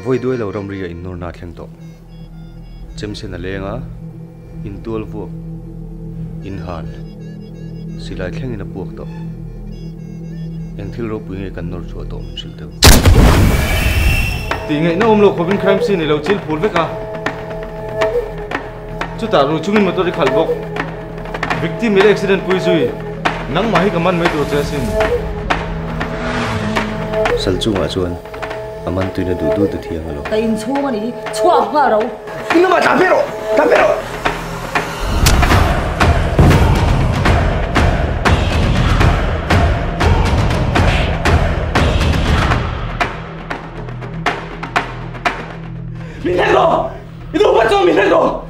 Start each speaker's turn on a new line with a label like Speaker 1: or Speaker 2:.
Speaker 1: Vawi duai lo ramri a innawrna a thleng tawh. Chemsen a leng a, intual vuak, inhal, silai thlengin a puak tawh. Eng thil ropui nge kan nawr chhuah tawh min hrilh deuh.
Speaker 2: Tih ngaihna awm lo khawpin crime scene i lo chil phul vek a. Chutah rui chungin motor i khalh bawk. Victim i la accident pui zui. Nangmah hi ka man mai tur che asin.
Speaker 1: Sal chungah chuan a man tuina duh duh ta thiang alo.
Speaker 3: Ka inchhung a nih hi chhuak nghal ro.
Speaker 2: In lamah tlan ve rawh! Tlan ve rawh! Min hnek rawh! I duh pawh chuan min hnek rawh!